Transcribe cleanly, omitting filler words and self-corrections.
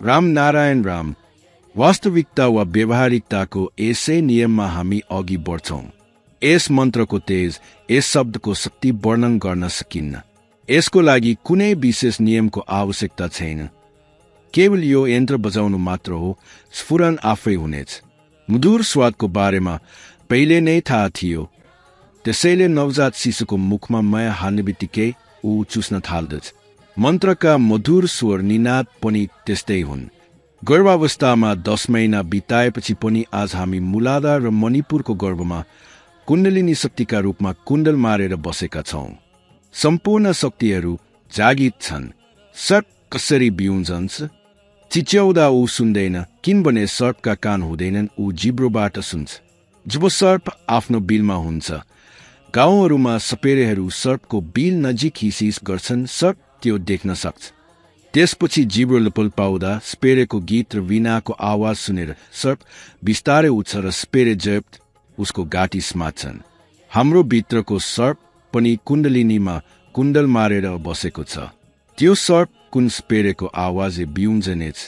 राम नारायण राम। वास्तविकता वा व्यवहारिकताको यसै नियममा हामी अघि बढ्छौं। यस मन्त्रको तेज, यस शब्दको शक्ति वर्णन गर्न सकिन्न। यसको लागि कुनै विशेष नियमको आवश्यकता छैन। केवल यो यन्त्र बजाउनु मात्र हो, स्फुरन आफै हुनेछ। मधुर स्वादको बारेमा पहिले नै थाहा थियो, त्यसैले नवजात शिशुको मुखमा माया हाल्ने बित्तिकै ऊ चुस्न थाल्दछ। मन्त्रका मधुर स्वर निनाद पनि त्यस्तै हुन्। गर्भावस्थामा 10 महिना बिताएपछि पनि आज हामी मूलाधार र मणिपुरको गर्भमा कुण्डलिनी शक्तिका रूपमा कुण्डल मारेर बसेका छौं। सम्पूर्ण शक्तिहरू जागृत छन्। सर्प कसरी बिउजन्छ? चिच्याउँदा ऊ सुन्दैन, किनभने सर्पका कान हुँदैनन्, ऊ जिब्रोबाट सुन्छ। जब सर्प आफ्नो बिलमा हुन्छ, गाउँहरूमा सपेरेहरू सर्पको बिल नजिक हिसिस गर्छन्। सर्प त्यो देख्न सक्छ। त्यसपछि जिब्रो लपल्पाउँदा स्पेरेको गीत र वीणाको आवाज सुनेर सर्प बिस्तारै उठ्छ र स्पेरे जप्त उसको घाँटी समात्छन्। हाम्रो भित्रको सर्प पनि कुण्डलिनीमा कुण्डल मारेर बसेको छ। त्यो सर्प कुन स्पेरेको आवाजले बिउन्जनेछ।